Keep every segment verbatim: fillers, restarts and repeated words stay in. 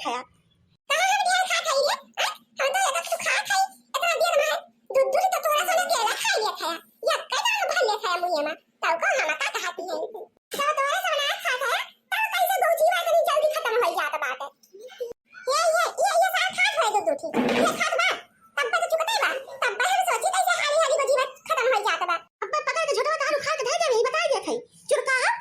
खाया। कहाँ हम ढेर खात हई रे? हैं? हम तो एक एक ठो खात हई, इतना देर में है। दू दू ठो तोरा सोना केला खाई लेत हया। या कई दाना भर लेत हया मुँहे में। तब को हम का कहती है? जब तोरा सोना खात हया, तब कैसे भौजी बा इतनी जल्दी खत्म हो जात बाटे? ये, ये, ये, ये साथ खात है दू दू ठो। ये खात बा, तब पे तो चुकते बा। तब पे हम सोची कैसे हाली हाली भौजी बा खत्म हो जात बा। अब पकड़ के झोटवा तहार उखाड़ के धर देबे, ई बताई देत हई। चुरका हम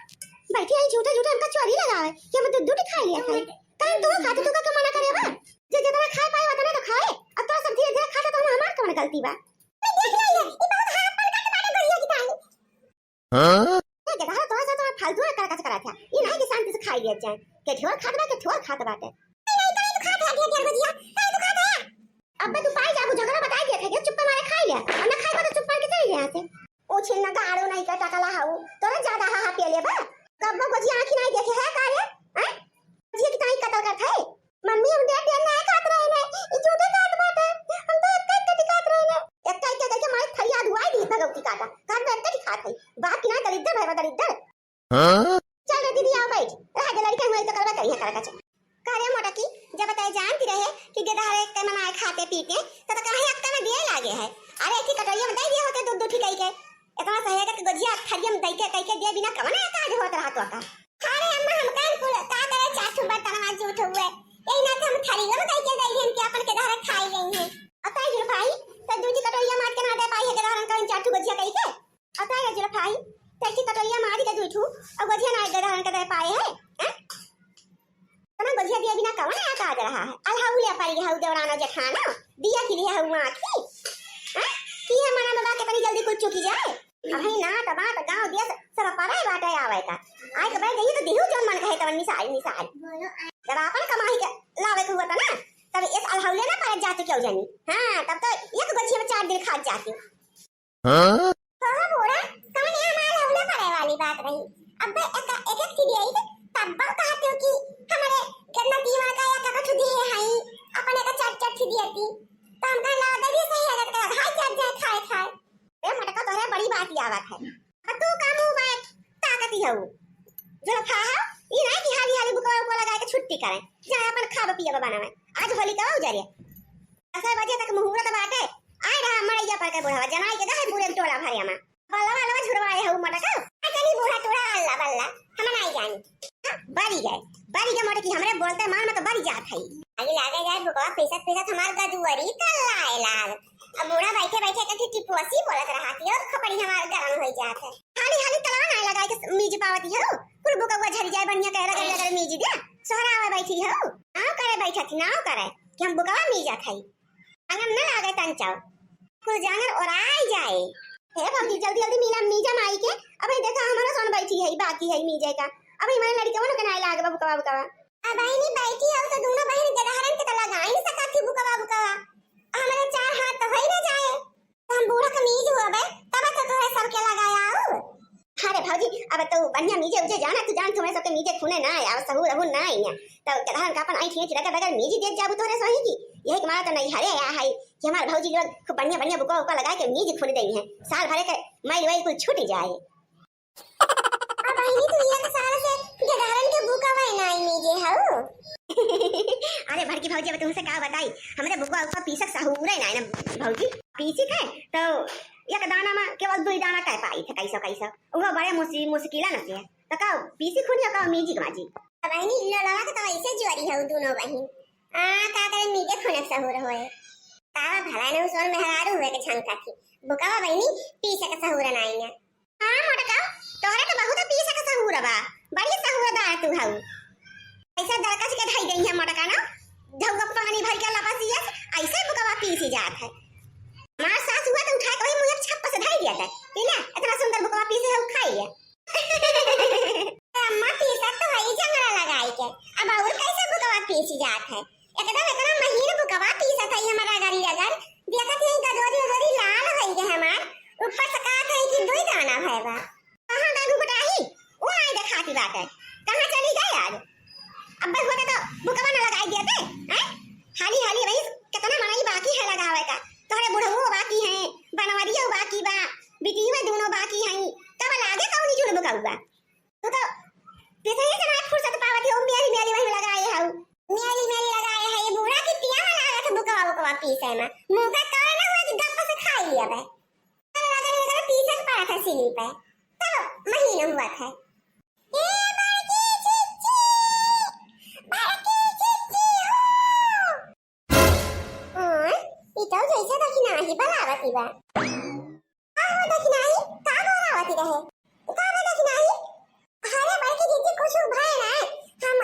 बैठी हई झूठे झूठे हमका चोरी लगावे कि हम दू दू ठो खाई लेत हई। काहे तू खात, तू का मना करे बा? जे जितना खाए पाए उतना तो खाए। अब तोरा सब धीरे धीरे खाता तो हमार कौन गलती बा? मैं देख रही है, ई बहुत हाथ पर काट बाटे गोरिया की ताई। हाँ? ए, गेदहरा तोरा से तोरा फालतू ना करकच करत है। ई नहीं कि शांति से खाई लेत जाए। के ठोर खात बा, के ठोर खात बाटे। नहीं, नहीं, तोरे तो खात है, ढेर, ढेर भजिया। तोरे तो खात है। अब्बे तू पाई जाबू, झगड़ा बताई देत है, के चुप्पे मारे खाई ले। और ना खाई बा तो चुप मार के चली जा यहाँ से। ओ छिन ना गाड़ो नहीं का टकला हाउ। तोरा ज्यादा हा हा पिए ले बा। कब्बो भजिया आँखी नहीं देखे है का रे? हैं? भजिया की ताई कतल करत है। मम्मी, हम डेढ़ डेढ़ ना खात रहे ने, ई झूठे खात बाटे। हम तो एक एक कटी खात रहे ने। एक एक के देखे मारे थरिया धुआई दी भगवती काटा। घर में एक कटी खात है। बाप की ना दलिद्दर भैया दलिद्दर। हाँ? चल रे दीदी, आओ बैठ। रह दे लड़के हुए तो करबा करिए करकच। का रे मोटकी, जब तय जानती रहे कि गेदहरे के मनाए खाते पीते, तो, तो काहे अक्का में दिए लागे है? अरे, एक ही कटोरिया में दे दिए होते दू दू ठिकाई के। इतना सहेगा कि गोजिया थरिया में दई के, कई के दिए बिना कवन है काज होत रहा तो का? अरे अम्मा, हम कान कुल का करे, चार ठो बर्तन में जूठ हुए। यही ना हम थरिया में कई के दई हैं कि अपन के धारा खाई गई हैं। अतः जुल्फाई, तो दूजी कटोरिया मार के ना दे पाई है के धारन कहीं चार ठो गोजिया कई के। अतः जुल्फाई, तो एक कटोरिया मारी के दू ठो और गोजिया ना दे धारन के दे पाए है, हैं? तना गोजिया दिया बिना कवन है काज रहा है? अलहाऊ ले पाई है देवराना जेठाना, दिया के लिए है आँखी, हैं? कि है मना में बा के तनी जल्दी कुल चुकी जाए। अबही नात बात गाँव देश सब परे बाटे आवे का। आए के बैठ गई तो दिहू जौन मन कहे तवन निसाई, निसाई। जब आपन कमाई के लावे के हुआ था ना, तब एक अलहौले ना परे जाती क्यों जानी। हाँ, तब तो एक गोछी में चार दिन खात जाती। हाँ? कहो बूढ़ा, कौन ये हमार अलहौले परे वाली बात रही? अब एक, एक, एक थी दिया ही, तब बल कहती हो कि हमारे कितना दीवा का या ककठु दिए हैं, अपन एक चट चट थी दिया थी। तो हम कहे ला दे भी सही है, तो कहे, "हाय, जात जाए, खाए, खाए।" ए मटका, तोहरे बड़ी बात ही आवत है। अब तू का मुंह बाय ताकती हऊ? जुल्फा है, ई नहीं कि हाली हाली बुकवा उकवा लगा के छुट्टी करें, जाए अपन खाब पियब बनावे। आज होली का उजरे, दस बजे तक मुहूर्त बाटे, आए रहा मड़ैया पर के बुढ़वा, जनाई के दहे पूरे टोला भरिया में। बलवा लवा झुरवाए हऊ मटका। आ चली बूढ़ा टूढ़ा, अल्ला बल्ला, हम नहीं जानी। हाँ, बरी गए, बरी गए मोटकी, हमरे बोलते मान में तो बरी जात है। आगे लागे जाए बुकवा पीसत पीसत हमार गदुअरी कल लाए लाग। अब बूढ़ा बैठे बैठे कथी टिपुअसी बोलत रहती और खपड़ी हमार गरम हो जात है। हाली हाली तलवा ना लगाए के मीज पावती हो, कुल बुकवा झरी जाए बढ़िया कह रगड़ रगड़ मीज दे। सोहरा आवे बैठी हो, नाव करे बैठत, नाव करे कि हम बुकवा मीजा खाई। आंगन न लागे तंचाओ, कुल जांगर ओराई जाए। हे भौजी, जल्दी जल्दी मीला मीजा माई के। अबे देखा, हमरो सोन बैठी है, बाकी है मीजे का। अबे हमारे लड़कवन के नाई लागे बुकवा बुकवा। अब बहिनी बैठी हो तो दोनों बहिन गेदहरन के तो लगाई न सकत थी बुकवा बुकवा। हमारे चार हाथ तो होई न जाए। तो हम बूढ़ा के मीज हुआ बे, तब तो तोहरे सबके लगाया आऊ। अरे भौजी, अब तो बढ़िया मीजे उजे जाना, तू जान, तुम्हें सबके मीजे खूने ना आया, सहूर रहूर ना आई है। तो गेदहरन का अपन आई ठीक रगड़ रगड़ मीज देत जाबू तोहरे सही की। यही के मारा तो नहीं हरे आया है कि हमार भौजी लोग खूब बढ़िया बढ़िया बुकवा उकवा लगा के मीज खून देई है, साल भरे के मैल वैल कुल छूट जाए। अब बहिनी, तू एक साल से गेदहरन के बुकवा ना आई मीजे हऊ। अरे बड़की भौजी, अब तुमसे का बताई, हमरे बुकवा उकवा पीसक सहूरे ना ना भौजी, पीसी थे तो एक दाना में केवल दो दाना कह पाई थे, कैसो कैसो, वो बड़े मुसी-, मुश्किला न से। तो का पीसी खूनी हो का मीजी के माजी? बहिनी, लोलवा के तो ऐसे जुआरी हऊ दोनों बहिन। आ, का करे मीजे खूने के सहूर होए। तावा भला न उस ओर मेहरारू हुए के झंका थी। बुकवा बहिनी, पीसे के सहूर नाई है। हाँ मोटका, तोहरे तो बहुत पीसे के सहूर बा। बड़ी सहूरदार तू हऊ। ऐसा दरकच के धई गई है मोटका ना। धौवा पानी भर के लपसियस, ऐसे बुकवा पीसी जात है। हमार सास हुआ तो उठा के वही मुँह छप्प से धई दिया था। पी ले, इतना सुंदर बुकवा पीसे हऊ, खाई ले। अम्मा, पीसत तो हई जंगला लगाई के, अब और कैसे बुकवा पीसी जात है? एकदम इतना महीन बुकवा पीसत हई हमारा गरी अगर, देखत ही गदोरी उदोरी लाल होई गए हमार, ऊपर से कहत हई कि दुई दाना भय बा। कहाँ गई घुघुटाही? वो नहीं देखाती बाटे, कहाँ चली गई आज? अब बस होते तो बुकवा न लगाई देते, हैं? हाली हाली भाई, कितना मनई बाकी है लगावे का, तोहरे बुढ़ऊ बाकी है, बनवरियो बाकी बा, बिटियो दोनों बाकी हैं, कब लागे कौनी जुड़ बुकवा? तू तो पिसही से ना फुर्सत पावत हो, मेरी मेरी वही लगाए हऊ। मेरी मेरी एमा मुँह का कवर ना हुआ कि गप से खाई लिया बे। चल, लगा, लगा, पीछे पड़ा था सीढ़ी पे। चलो, महीना हुआ था। ए बड़की जिज्जी, बड़की जिज्जी हो। ओए, ई तो जैसे दखिनाही बलावत ही बा। का हो दखिनाही? का बलावत ही रहे? का हो दखिनाही? अरे बड़की जिज्जी, कुछ भय ना। हम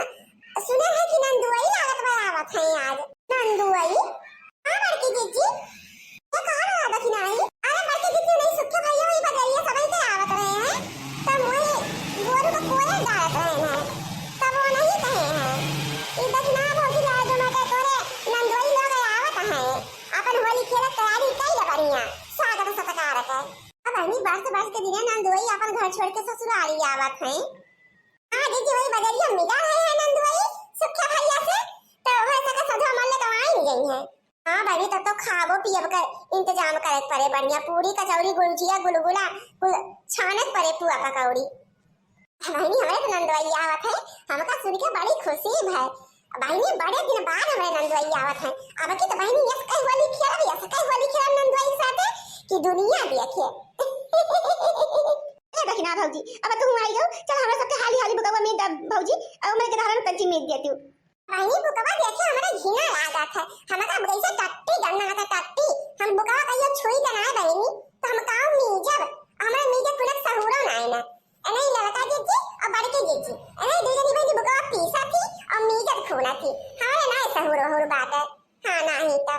सुने हैं कि नंदुआई लागत बलावत हैं आज। नंदुआई? हाँ बड़की जिज्जी। ये कहाँ रहा दखिनाही? अरे बड़की जिज्जी, नहीं सुखे भैया वही बजरिया सबही के आवत रहे हैं। तब वही गोरू का कोयल डालत रहे हैं। तब वो नहीं कहे हैं। ई दखिना भौजी लाए जो मैं तोरे नंदोई लोग आवत हैं। अपन होली खेलत तैयारी कई ले बढ़िया। स्वागत सत्कार के। अब बहनी बरस बरस के दिने नंदोई अपन घर छोड़ के ससुरारी आवत हैं। हाँ जिज्जी, वही बजरिया मिला रहे हैं नंदोई सुखे भैया से। तो हो सके सधवा मल्ले तो आई नहीं गई है। हाँ बहिनी, तब तो खाबो पियब का इंतजाम करे के पड़े, बढ़िया पूरी, कचौरी, गुलजिया, गुलगुला, कुल छाने के पड़े, पुआ, पकौड़ी। बहिनी, हमरे तो नंदोई आवत है, हमका सुन के बड़ी खुशी भय। बहिनी, बड़े दिन बाद हमरे नंदोई आवत है। अब की तो बहिनी, यस कई होली खेलब, यस कई होली खेलब नंदोई के साथे, कि दुनिया देखे। ए बहिना भौजी, अब तू आई गो, चल हमरा सबके हाली हाली बुकवा में दब भौजी, और मैं के धारण पंची में दे तू। बहिनी, बुकवा देखे हमरे घिना लागत है। हमका जैसे टट्टी गंदा है, टट्टी। हम बुकवा कहियो छुई के नाय बहिनी, तो हम काऊ मीजब? हमरे मीजे कुलक सहूरो नाय ना। एने ललका जिज्जी और बड़की जिज्जी, एने दू जनी बहिनी बुकवा पीसा थी और मीजत खूना थी। हमरे नाय सहूर वहूर बाटे। हाँ, नाही तो।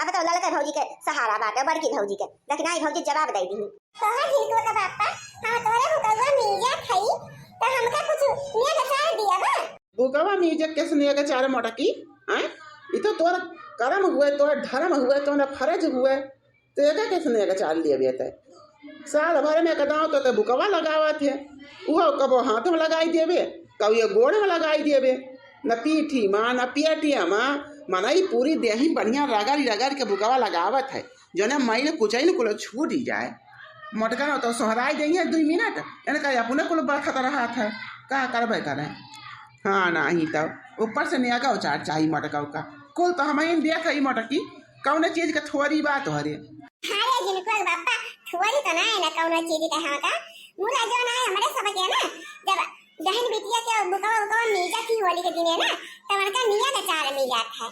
अब तो ललका भौजी के सहारा बाटे, बड़की भौजी के। लेकिन आई भौजी जवाब दे दी। तोहर झिनकुआ के बापा, हम तोहरे बुकवा मीजत हई, तो हमका कुछ नियत सार दिया बा। बुकवा मीजे के सुनिए के चार मोटकी, हैं? ई तो तोर करम हुए, तोर धर्म हुए, तोर फर्ज हुए, तो एका के सुनिए के चार लिए बेटे। साल भर में एक दांव तो ते बुकवा लगावत है, उहो कबो हाथ में लगाई देबे, कबो ये गोड़ में लगाई देबे, न पीठी मा, न पेटिया मा, मनई पूरी देही बढ़िया रगड़ रगड़ के बुकवा लगावत है। जने मइल कुचइल कुल छूट ही जाए। मोटका न तो सोहराई देइहे दुई मिनट, इनका अपने कुल बरखत रहत है, का करबे करे। हाँ, नाही तब ऊपर से नेगा उचार चाही मोटका का। कुल तो हम ही देख ही मोटकी, कौन चीज के थोरी बा तोहरे। अरे जिनको बापा, थोरी तो ना है ना कौन चीज के, हाँ का? मुला जो ना है हमरे सबके ना, जब जहन बिटिया के बुकवा उकवा मीजा थी होली के दिने ना, तब उनका मिया के चार मिजात है।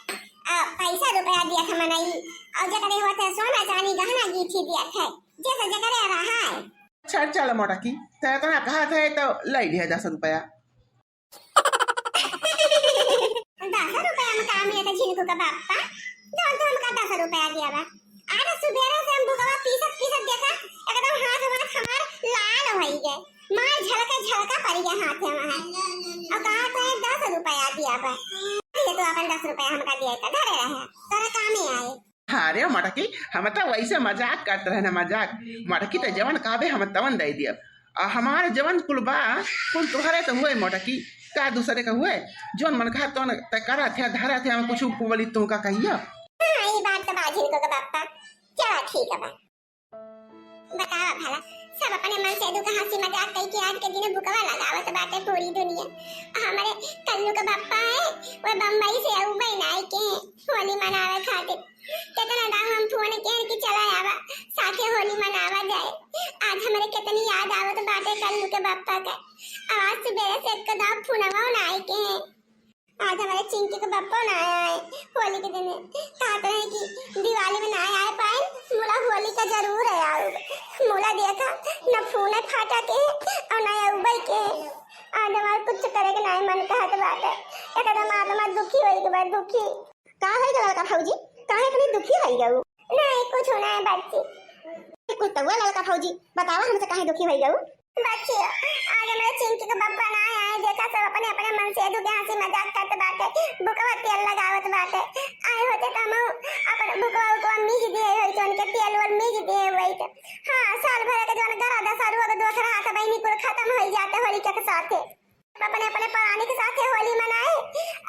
आ, पैसा रुपया दिया था मनई, और जकरे होते सोना चांदी गहना गीठी दिया था, जैसे जकरे रहा है। चल, चल मोटकी, ते इतना कहा थे तो ले लिया दस रुपया। दस रुपया में काम ये तो झिनकू का बापा, तो हमका दस रुपया दिया बा। आज सुबेरे से हम बुकवा पीसत पीसत देखा, एकदम हाथ वाथ हमार लाल होई गए। मार झलका झलका पड़ गया हाथ में। और कहा तो है दस रुपया दिया बा। ये तो अपन दस रुपया हमका दिया था, धरे रहे। तोरा कामे आए। अरे मटकी, हम तो वैसे मजाक करत रहे ना, मजाक। मटकी तो जवन कहबे हम तवन दे दिया। आ हमार जवन कुल बा, कुल तोहरे तो हुए मटकी। का दूसरे का हुए? जवन मन कहा तवन त करत है, धरत है, हम कुछ बोली तू का कहिया। हाँ, ई बात तो बा झिनकू का बापा। चला ठीक है बा। बतावा भला, सब अपने मन से दुख हंसी मजाक कई के आज के दिन बुकवा लगावत बाटे पूरी दुनिया। आ हमरे कल्लू के बापा है, वो बम्बई से अउबे नाई के होली मनावे खातिर। कितना दाम हम फोन किए कि चला आवा, साथे होली मनावा जाए। आज हमरे कितनी याद आवत बाटे कल्लू के बापा के। आवाज सुबेरे से एक दाम फोनवा नाई के। आज हमारे चिंकी के बप्पो ना आया है होली के दिन। कहत रहे कि दिवाली में ना आए पाए, मुला होली का जरूर है आउब। मुला देखा, न फोन फाटा के और न अउबे के। आज हमारे कुछ करे के ना मन कहत बाटे। एकदम आत्मा दुखी होई के बा, दुखी। का है ललका भौजी, काहे इतनी दुखी होई गऊ? नहीं, कुछ ना है बच्ची। कुछ तो हुआ ललका भौजी, बतावा हमसे काहे दुखी होई गऊ? बच्चियों, आज हमरे चिंकी के बप्पा ना आए, देखा सब अपने अपने मन से दुखे हंसी मजाक करत बाटे, बुकवा तेल लगावत बाटे। आए होते तो हम अपन बुकवा उकवा मीज दिए होई तो उनके तेल वल मीज दिए होई तो। हाँ, साल भर के जवन गरा दसा रुआ के दोख रहा था बहिनी कुल खत्म होई जाते होली के साथे। अपने अपने परानी के साथे होली मनाए,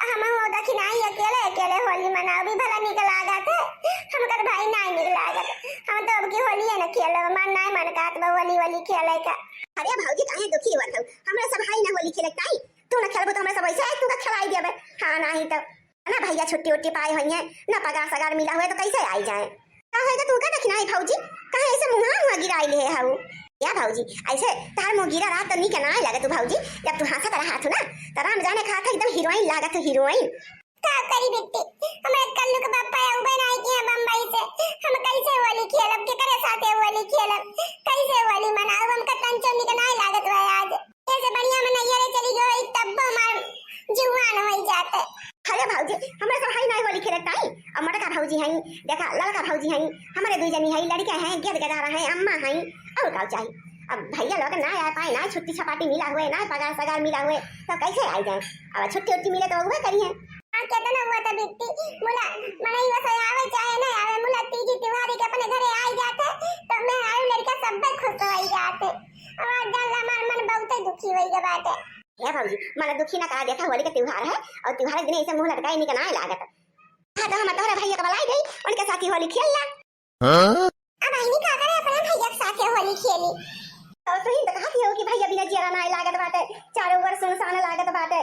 हम हो दखिनाई अकेले अकेले होली मनाओ भी भला निक लागत है। हमकर भाई नाई निक लागत, हम तो अब की होली है न खेलब, मन नाई मन कहत बा होली होली खेले का। अरे भौजी, काहे दुखी होत हऊ? हमरा सब हाई ना होली खेले ताई। तू ना खेलबू तो हमरा सब ऐसे तू का खिलाई देबे। हाँ, नाही तो ना भैया छुट्टी उट्टी पाए होइहैं, ना पगार सगार मिला हुए तो कैसे आई जाए? का होइगा तू का देखी नाही भौजी, कहाँ ऐसे मुँहा मुँहा गिराई ले हऊ? या भौजी, ऐसे तार मुँह गिरा रहा तो नीक ना लागत तू भौजी, जब तू हंसत रहा तू ना, तो राम जाने कहा था एकदम हीरोइन लागत तू, हीरोइन। का करी बिट्टी, हमरा कल्लू के पापा अउबे नाही किहे बम्बई से, हम कैसे होली खेलब, केकरे साथे होली खेलब, कैसे होली मनाउब, हमका तंचो नीक नाही लागत बा आज। ऐसे बढ़िया में नैहरे चली गई, तब हमार जुआन होई जाते। अरे भौजी, हमरा सब हई नाही होली खेलत ताई। अब मोटका भौजी हई, देखा ललका भौजी हई, हमरे दुई जनी हई, लड़के हैं, गेद गेदारा हैं, अम्मा हई, और का चाही? अब भैया लोग ना आ पाए, ना छुट्टी छपाटी मिला हुए, ना पगार सगार मिला हुए, तो कैसे आई जाए? अब छुट्टी उट्टी मिले तो उहे करी है। हाँ, केतना हुआ था बिट्टी, मुला मनई बस आवे चाहे ना आवे, मुला तीजी त्योहारी के अपने घरे आई जाते, तो मैं आऊ लड़का सब खुश होई जाते। हमार जान ला, हमार मन बहुते दुखी होई गए बाटे। हे भौजी, मन दुखी ना करा, देखा होली के त्योहार है और त्योहार के दिन ऐसे मुँह लटकाए निक ना लागत। हाँ, तो हम तोहरे भैया के बुलाई गई, उनके साथ ही होली खेल ला। हाँ? अब बहिनी का करे अपने भैया के साथ होली खेली। तो तुही तो कहा थी हो कि भैया बिना जियरा ना लागत बाटे, चारों ओर सुनसान लागत बाटे,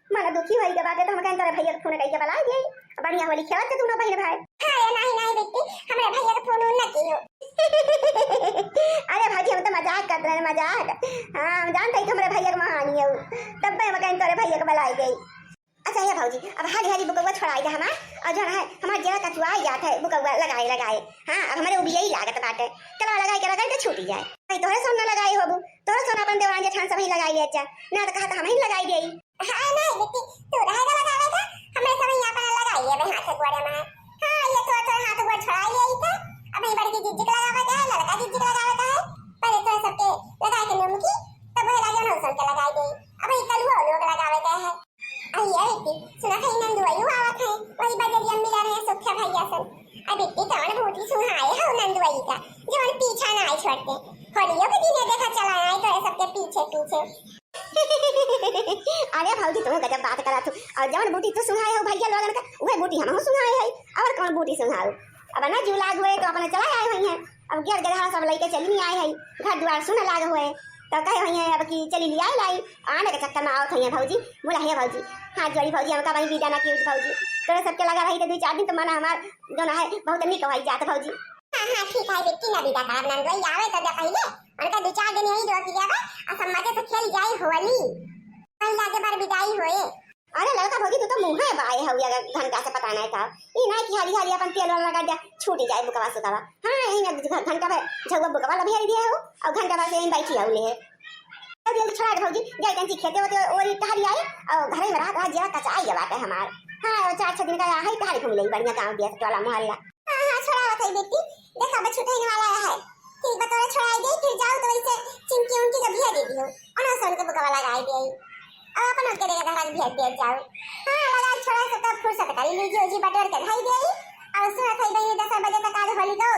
मन दुखी होई के बाटे, तो हम कहन तोरे भैया के फोन कई के बुलाई गई। बढ़िया होली खेलत थे दोनों बहन भाई। हाँ, ये नाही, नाही बिट्टी, हमरे भैया के फोन उन ना कियो। अरे भौजी, हम तो मजाक करत रहे, मजाक। हाँ, हम जानत हई कि हमरे भैया के महानी है उ। तब हम कहन तोरे भैया के बुलाई गई। अच्छा, ये भौजी, अब हाली हाली बुकवा छोड़ाई दे हमार, और जो है, हमार जेरा कचुआई जात है, बुकवा लगाए लगाए। हाँ, अब हमरे उबियई लागत बाटे। चलो लगाई के रगड़ के छूटी जाए। भाई, तोहरे सोना लगाई होबू, तोहरे सोना अपन देवरान जेठान सब ही लगाई ले, अच्छा, ना तो कहा तो हम ही लगाई देई। हाँ, नाही बिट्टी, तू रहेगा लगावे का? हमें सब यहाँ पर लगाई है, हाथ से गोड़े में। हाँ, ये तो, तो हाथ गोड़ छुड़ाई ले आई थे। अब ये बड़की जिज्जी के लगावे का है, लड़का जिज्जी के लगावे का है। पहले तो सबके लगाए के नियम की, तब वही लगे ना सबके लगाई दे। अब ये कलुआ लोग लगावे का है। अरे ये बिट्टी, सुना था ये नंदुआई आवत है, वही बजरिया मिला रहे सुखे भैया सन। अब बिट्टी कौन बूटी सुहाए है नंदुआई का, जो पीछा ना आई छोड़ के। होलियो के दिन ये देखा चला आए तो सबके पीछे पीछे। अरे भौजी, तू गजब बात करत हू। और जवन बूटी तू सुंघाए हो भैया लोगन का, उहे बूटी हमहू सुंघाए है। और कौन बूटी सुंघाऊ? अब ना जू लाग हुए तो अपने चला आए हुई हैं। अब गेर गधा सब लइके चली नहीं आए है, घर दुआर सुन लाग हुए। तो कहे हुई हैं अब कि चली लिया लाई, आने के चक्कर में आवत हुई हैं भौजी। बोला, "हे भौजी, हाथ जोड़ी भौजी, हमका वहीं विदा ना की भौजी, तोरे सबके लगा रही तो दो चार दिन तो मन हमार जो ना है बहुत निक होई जात भौजी।" हाँ, हाँ, ठीक है, बिट्टी ना विदा करब नंदोई, आवे तो दे पहिले, उनका दो चार दिन यहीं रोक लिया बा, और सब मजे से खेल जाई होली। कहीं लागे बार विदाई होए। अरे ललका भौजी, तू तो मुँहे बाए हऊ, अगर घंटा से पता नहीं था। ई नहीं कि हाली हाली अपन तेल वाला लगा दिया, छूट जाए बुकवा सुकवा। हाँ, यही ना घ-, घंटा भर झगवा बुकवा लभिया दिया हो, और घंटा भर से यहीं बैठी हऊ ले। जल्दी जल्दी छोड़ा दे भौजी, जाए तंची खेते होते और टहरी आई, और घरे में रात रात जेरा कचाई गवा बाटे हमार। हाँ, और चार छह दिन का है, टहरी घूम ले बढ़िया गाँव दिया टोला मोहल्ला। हाँ, हाँ, छोड़ावत है बेटी। देखा, बस छुटैन वाला है। ठीक बा, तोरा छोड़ाई दे, फिर जाओ तो वैसे चिमकी उमकी के भिया दे दियो। ओना से उनके बुकवा लगाई दे। अब अपन उनके देखे घर भिया दे जाओ। हाँ, लगा छोड़ा से तब फुर्सत करी, लूजी उजी बटोर के ढाई दे। अब सुनत है बहनी दस बजे तक आज होली तो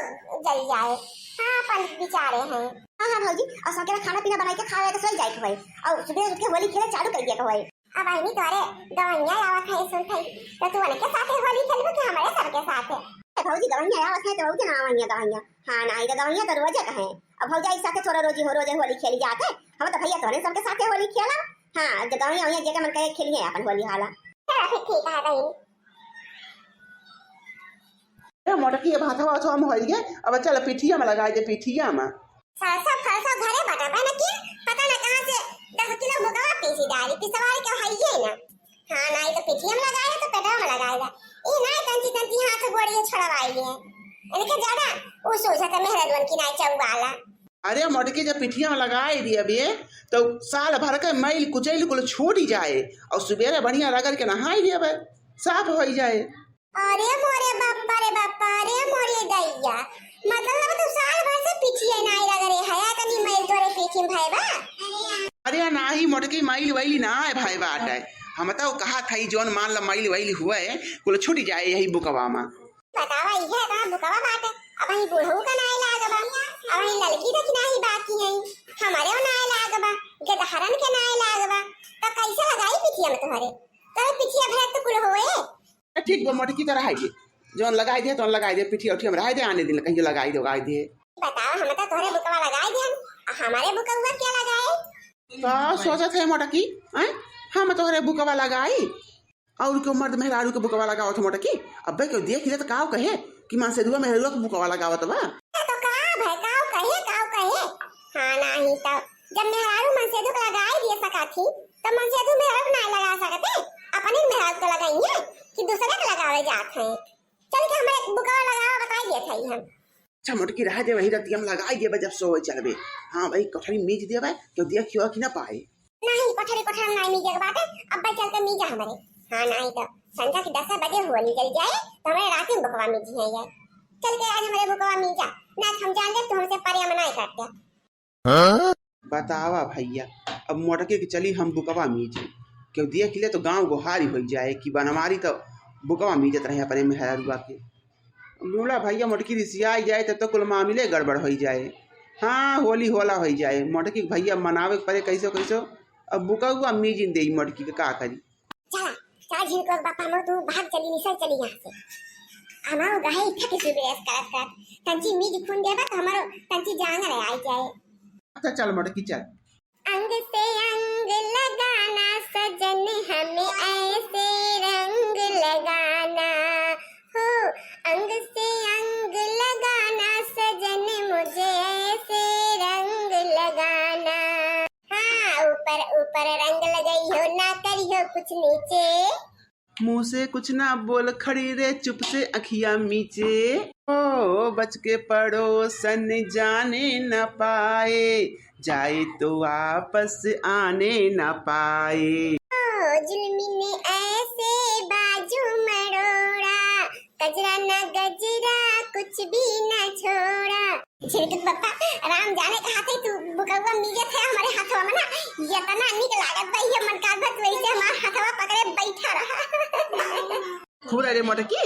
जल जाए। हाँ, अपन बिचारे हैं। हाँ, हाँ भौजी, और सकेरा खाना पीना बनाई के खावे के सोई जाए के होई। और सुबह उठ के होली खेले चालू कर दिया के होई। अब बहिनी तोरे गवैया आवत है, सुनत है, तो तू उनके साथे होली खेलबू कि हमरे सबके साथे? ए भौजी, गवैया आवत है तो भौजी ना आवैया गवैया। हाँ, नाही तो गवैया तो रोजे कहे। अब भौजाई साथे थोड़ा रोजी हो, रोजे होली खेली जाते। हम तो भैया तोरे सबके साथे होली खेलब। हाँ, जो गवैया वैया जेके मन करे खेलिए अपन होली हाला। चलो फिर ठीक है बहिनी। ए मोटकी, अब हाथवा उथवा में होई गे, अब चल पिठिया में लगाई दे, पिठिया में। सरसों फरसों घरे बटबे न किया, पता न कहाँ से दस किलो बुकवा पीसी डाली, पिसवारी के हइये ना। हाँ, नाही तो पिठिया में लगाए तो पेटवा में लगाए ला। ई नाही तंची तंची हाथ गोड़िए छोड़वाई है। इनके ज्यादा उ सोचत है मेहररुअन की नाही चौवाला। अरे मोटकी, जब पिठिया में लगाई दिए बे, तो साल भर के मैल कुचैल कुल छूट जाए और सुबेरे बढ़िया रगड़ के नहाई दिए बे, साफ होई जाए। अरे मोरे बापा रे बापा, अरे मोरे दैया, मतलब तू साल भर से पिठिए नाही रगड़े हया, तनी मैल तोरे पीठी में भय बा? अरे नाही मोटकी, मैल वैल ना है भय बाटे। हम तो कहा था, ई जौन मान ला मैल वैल हुए, कुल छूट जाए यही बुकवा में। बतावा, इहे का बुकवा बाटे। अब ही बूढ़ऊ का नाय लाग बा, अब ही ललकी देखी नाही बाकी है, हमारे ओ नाय लाग बा, गेदहरन के नाय लाग बा, तो कैसे लगाई पिठिया में तोहरे? तोहरे पिठिया भरे तो कुल होए। ए, ठीक बा मोटकी, तो रहाई दे, जौन लगाई दे, तौन लगाई दे, पिठिया उठिया में रहाई दे, आने दिन कहीं लगाई दे, उगाई दे। बताओ, हम तो तोहरे बुकवा लगाई दे, हम, आ हमारे बुकवा क्या लगाए? का सोचत है मोटकी, हैं? हम तोहरे बुकवा लगाई? और क्यों मर्द मेहरारू के बुकवा लगावत हो मोटकी? अब्बे क्यों देख ले तो काव कहे कि मनसेधुआ मेहरारू के बुकवा लगावत बा? तो का भय, काव कहे, काव कहे? हाँ, नाही तो जब मेहरारू मनसेधु के लगाई दिए सका थी, तो मनसेधु मेहरारू के नाही लगा सकते, अपने मेहरारू के लगाई है कि दूसरे के लगावे जात है। चल के हमारे बुकवा लगावा बताई दिए थे हम। अच्छा मोटकी, रह दे, वही रतिया में लगाई देबे जब सोवे चलबे। हाँ भाई, कोठरी मीज देबे, क्यों देखियो कि ना पाए। नहीं, कोठरी, कोठरी में नहीं मीजे के बाटे, अब्बे चल के मीजा हमरे। हाँ, नहीं तो संझा के दस बजे होली जल जाए, तो हमरे रात में बुकवा मीजी है ये। चल के आज हमरे बुकवा मीजा, ना तो हम जान ले तू हमसे परे मनाई करते। बतावा भैया, अब मोटकी के चली हम बुकवा मीजे, क्यों देख ले तो गाँव गोहारी होइ जाए कि बनवारी तो बुकवा मीजत रहे अपने मेहरारुआ के। बोला भैया, मोटकी रिसियाई जाए तब तो कुल मामले गड़बड़ होइ जाए। हाँ, होली होला होइ जाए। मोटकी के भैया मनावे के पड़े कैसो कैसो। अब बुकवा मीजिन देई मोटकी के, का करी? चला, चला झिनकुआ के बापा, हम तू भाग चली, निसल चली यहाँ से। हमारो गहे इच्छा के सुबह करत करत तंची मीज खून देबा तो हमारो तंची जांगर आई जाए। अच्छा चल मोटकी चल। अंग से अंग लगाना सजन, हमें ऐसे रंग लगाना हो। अंग से अंग लगाना सजन, मुझे ऐसे रंग लगाना। हाँ, ऊपर ऊपर रंग लगाई हो, ना करी हो कुछ नीचे। मुँह से कुछ ना बोल, खड़ी रे चुप से अखिया मीचे। ओ बच के पड़ोसन जाने न पाए, जाए तो वापस आने न पाए। ओ जुल्मी ने ऐसे बाजू मरोड़ा, कजरा न गजरा कुछ भी न छोड़ा। झिनकुआ के बापा, राम जाने कहाँ से तू बुकवा मिलत है हमरे हथवा में ना, इतना निक लागत बा, ये मन का बस वैसे हमार हथवा पकड़े बैठा रहा। खुला रे मोटकी।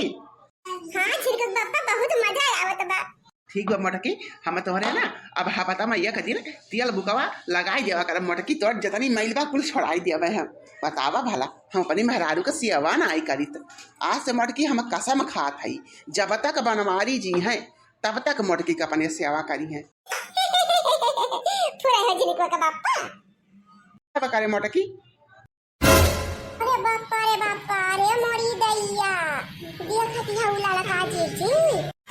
हाँ झिनकुआ के बापा, बहुत मजा आवत बा। ठीक बा मोटकी, हम तोहरे ना अब हपता में एक दिन तेल बुकवा लगाई देवा करब मोटकी, तोर जतनी मैल बा कुल छोड़ाई देवे हम। बतावा भला, हम अपनी मेहरारू के सेवा ना आई करी त। आज से मोटकी हम कसम खात हई, जब तक बनवारी जी हैं तब तक मोटकी के अपने सेवा करी हैं। फुरे है झिनकुआ के बापा। अब करे मोटकी। अरे बापा रे बापा, अरे मोरी दैया, देखत हऊ लड़का जीजी,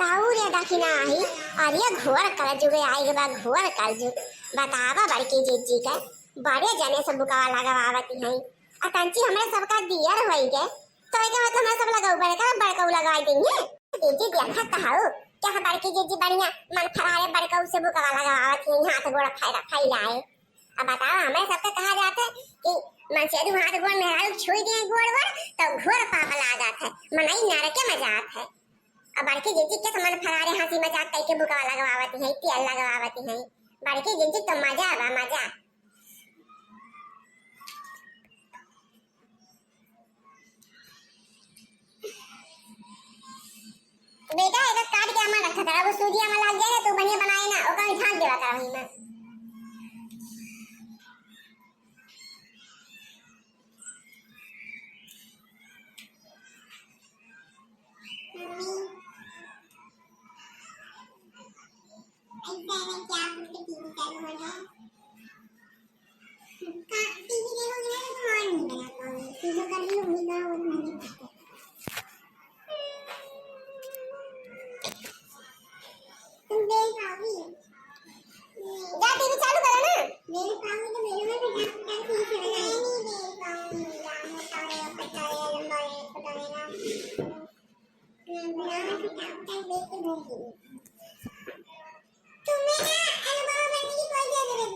काऊ रे दखिना आई, अरे घोर कलजुग आइ गे बा, घोर कलजुग। बतावा बड़की जीजी के, बड़े जने से बुकवा लगावत हैं, आ तंची हमरे सबका दियर होई गे, तो एके मतलब हमरे सब लगाऊ बड़का, बड़काऊ लगाई देंगे। जीजी देखत हऊ, क्या बड़की जीजी बढ़िया मन फराए बड़काऊ से बुकवा लगावत हैं, हाथ गोड़ फैला, फैलाए। अब बताओ, हमरे सबके कहा जात है कि मनसेधू हाथ गोड़ मेहरारू छुई दिए गोड़ वोड़, तो घोर पाप लागत है, मनई नरके में जात है। अब बड़की जीजी के मन फरारे हंसी मजाक कइके बुकवा लगवावत है, तेल लगवावत है। बड़की जीजी तो मजा बा, मजा। बेटा, एकर काट के अमल रखा करा, वो सूजी अमल लाग जाए ना, तो बढ़िया बनाए ना, ओकर झांक देवा करा वहीं में। मम्मी, ऐसा है क्या आपके टीवी चालू हो जाए? का टीवी देखोगे ना तो तुम और नहीं बना पाओगे। टीवी कर रही होगी ना, वो तो नहीं देखते। तुम देख पाओगी? जा टीवी चालू करो ना। देख पाओगी तो मेरे में भी डांस करके ही चला जाए। नहीं देख पाऊंगी, राम बताओ रे, पता है, लंबा है, पता है ना। तुम्हें ना अनुपमा बनने की कोई जरूरत नहीं है,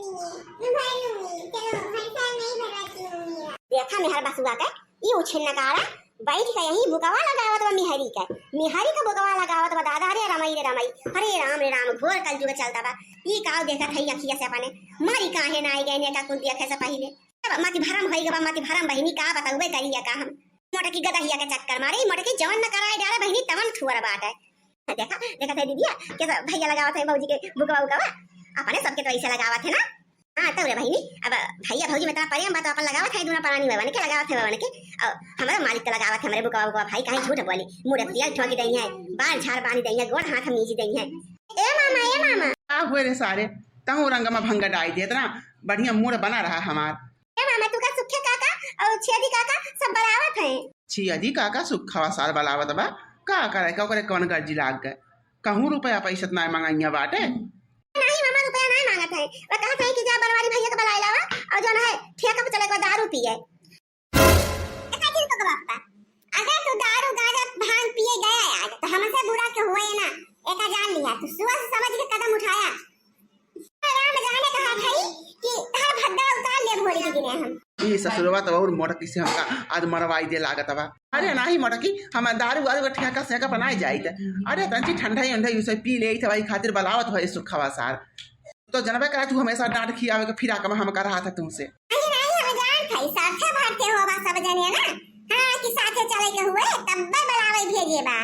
मैं भर लूंगी। चलो, हर साल मैं ही भरवाती हूँ मेरा। देखा मेहर बसुआ के, ई उछिन नकारा बैठ के यहीं बुकवा लगावत बा मेहरी के, मेहरी के बुकवा लगावत बा। दादा रे रमाई रे रमाई, हरे राम रे राम, घोर कलजुग चलता बा। ई का देखत है अखिया से अपने, मारी काहे ना आई गए का कुल देखे से पहिले। अब मति भरम होई गवा, मति भरम बहिनी, का बताउबे करिया का हम। मोटकी गदहिया के चक्कर मारे, ई मोटकी जवन न कराए डारे बहिनी, तवन थुअर बाटे। देखा, देखा थे दीदिया, कैसा भैया लगावत है भौजी के बुकवा उकवा, अपने सबके तो ऐसे लगावत है ना। हाँ, तो रे बहिनी, अब भैया भौजी में इतना प्रेम बा, तो अपन लगावत है, दूना परानी बा, के लगावत है, बा के, और हमारे मालिक तो लगावत है, हमारे बुकवा उकवा, भाई, काहे झूठ बोली, मुड़े तेल ठोकी दई है, बाल झाड़ बानी दई है, गोड़ हाथ मीजी दई है। ए मामा, ए मामा। का हुए रे सारे, तहु रंग में भंग डाई दे, इतना बढ़िया मूड बना रहा हमार। ए मामा, तू का सुखे काका और छेदी काका सब बरावत हैं। जिया जी, का का सुखवा सार बलावत बा? का करे का, ओकरे कौन गर्जी लाग गए? कहूँ रुपया पैसा त नाय मंगाइया बाटे। नहीं मामा, रुपया नाय मांगत है। वो कहत है कि जा बनवारी भैया के बुलाए लावा और जो है ठेका पे चले के दारू पिए। ए, का चिंता के बात बा? अगर तू दारू, गांजा, भांग पिए गया आज, तो हमसे बुरा के हुए ना, एका जान लिया। तू सोच समझ के कदम उठाया। राम जाने कहा था कि तहर भद्दा उतार ले भोरे के दिने हम। ई ससुरवा तो और मोटकी से हमका आज मरवाई दे लागत बा। अरे नाही मोटकी, हम दारू वारू के ठेका से का बनाए जाइत। अरे तंची ठंडाई उंडाई उसे पी लेइत, वही खातिर बलावत भाई सुखवा सार। तो जनबे करा तू हमेशा डांट खियावे के फिराक में हमका रहा था तुमसे। नहीं, नहीं, हम जानत हई, साथे भरते हो बा सब जने ना। हाँ, कि साथे चले के हुए, तब्बे बुलावे भेजे बा।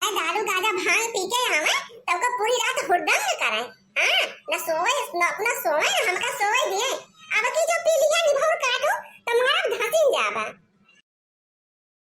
ए, दारू गांजा भांग पी के आवे, तब को पूरी रात हुड़दंग करे। हाँ, न सोवे, न अपना सोवे, न हमका सोवे दिए। अब की जो पी लिया निभोर काटू, तो मारब धसिन जाबा।